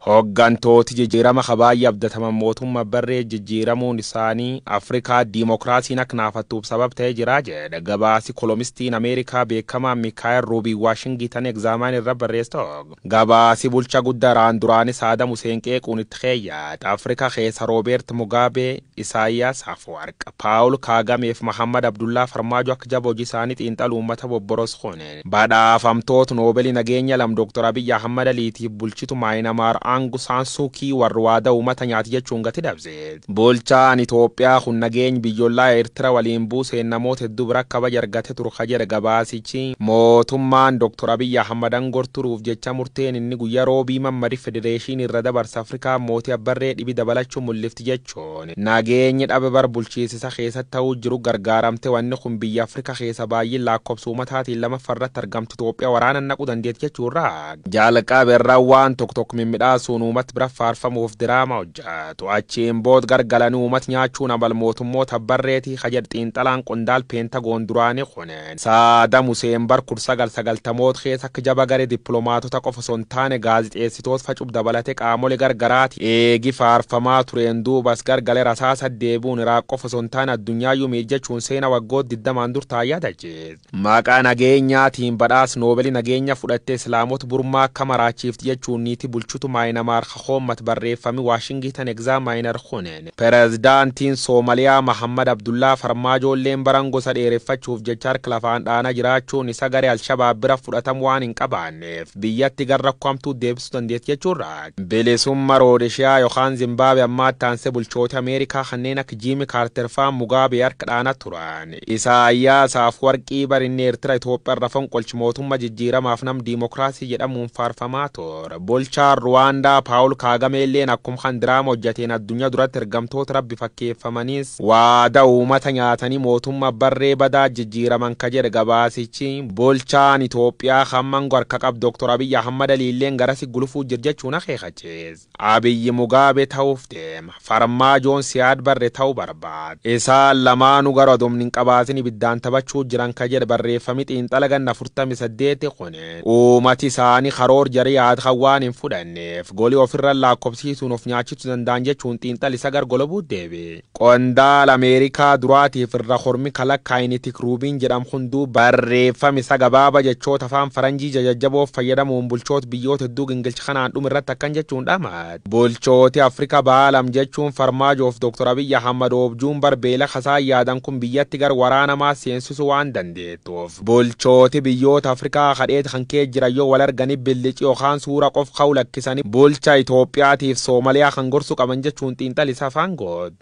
Hooggantooti jijjiirama kabaay'ee abdataman mootummaa barree jijjiiramuun isaanii Afrikaa diimokiraasiin akka naafattuuf sabab ta'ee jira jedha gabaasi kolomistiin Ameerikaa beekamaa Mikaayel Ruubii Waashingitan Egzaamaan irra barreesse. Gabaasi bulcha guddaa raan duraanis Saadam Huseen qeequun itti keeyyaate Afrikaa keessa Roobeert Mugaabee, Isaayyaas Afwarq, Paawul Kaagameef Mahammad Abdullaa Farmaajo akka jaba hojii isaanii xiinxaluu uummata bobboros kune. Badhaafamtoota Noobeelii nageenya lam Dr. Abiyyi Ahmad Aliitiif bulchitu Maayinamaar Aung San Suu Kyi warra waadaa uummata nyaati jechuun gati dabse. Bulchaan Itoophiyaa kun nageenya biyyoolaa Eertira waliin buuseen namoota hedduu bira kabaja argate turu ka jedhe gabaasichi. Mootummaan Dr. Abiyyi Ahmad aangoo turuuf jecha murteen inni guyyaa roobii mammadi federeeshinii irra dabarsa Afrikaa mootii abbarree dhibi dabalachuu mul'ifti jechuun nageenyi dhabe bar bulchiisisa keessatti ta'uu jiru gargaaramte wanni kun biyya Afrikaa keessa baay'een lakkoofsa uummataatiin lamaffaarratti argamtu Itoophiyaa waraana naquu dandeetti jechuurraa jalqabe irraa waan tokko tokko mimmiidhaasuun uummata bira faarfamuuf diraama hojjetu achiin bood gargalanii uummata nyaachuun amal mootummoota barreetii kajedh xiinxalaan qondaal peentagoon duraanii kunen Saadam Huseen bar 1990moota keessa akka jaba garee dippiloomaatota qofa osoo hin taane gaazixeessitoota facuuf dabalatee qaamolee gargaraati eegi faarfamaa tureen duubas gargalee rasaasa deebi'uun Iraaq qofa osoo hin taane addunyaa miidhachuun seena waggoota 20 dur taayyaa dachees. Maqaa nageenyaatiin badhaas Noobeelii nageenya fudhattee Islaamota Burmaa akka maraachiifti jechuun niitii bulchitu Maayinamaar Hoommat barreeffami Waashingitan Egzaamaayinar kunen. Pireezidaantiin Soomaliyaa Mahammad Abdullaa Farmaajoolleen baran gosa dheereffachuuf jecha harka lafaan dhaanaa jiraachuun isa garee Alshabaab bira fudhatamu waan hin qabaanneef biyyatti gara rakkoo hamtuu deebisuu dandeetti jechuurraa. Bilisummaa Roodeshiyaa yookaan Zimbaabe ammaa taansee bulchoota Ameerikaa kanneen akka Jiimi Kaarter fa'aa Mugaabee harka dhaanaa turan. Isaayyaas Afwarqii barinni Eertira Itoophiyaa irra fonqolchi mootummaa jijjiiramaaf nam diimokiraasii jedhamuun faarfamaa ture. Bulchaan Ruwaandaa Paawul Kaagame illeen akkuma kan diraama hojjeteen addunyaa duratti ergamtoota rabbi fakkeeffamanis waada uummata nyaatanii mootummaa barree badaa jijjiiraman ka jedhe gabaasichi. Bulchaan Itoophiyaa hamman harka qabu Dr. Abiyyi Ahmad Aliilleen garasi gulufuu jir jechuun akeekachiise. Abiyyi Mugaabee ta'uuf deema. Farmaajoon Siyaad Barre ta'uu barbaada. Isaan lamaanuu garuu adoomni hin qabaatin ibiddaan taphachuu jiran ka jedhe barreeffami xiinxala ganna 48 kunin. Uummati isaanii karoor jarii yaada waan hin fudhanneef golii ofirra lakkoofsiisuun of nyaachisuu danda'an jechuun xiinxalli isa gargolobuu deebi. Qondaala Ameerikaa duraatiif irra hormi kalakkaayinitik ruubiin jedhamu hunduu barreeffami isa gabaaba jechoota afaan faranjii jajajjaboof fayyadamuun bulchoota biyyoota hedduu gingilcha kanaan dhume irratti akkan jechuun dhamaat. Bulchooti Afrikaa baalam jechuun Farmaajoof Dr. Abiyyi Ahmad oobjuun barbeela kasaa yaadan kun biyyatti gar waraanamaa seensisuu waan dandeettuuf. Bulchooti biyyoota Afrikaa kadheet kan kee jiran yoo wal arganii billici yookaan suura qof ka'u lakkisanii bulcha Itoophiyaatiif Soomaliyaa kan gorsu qaban jechuun xiinxalli isa afaan goot.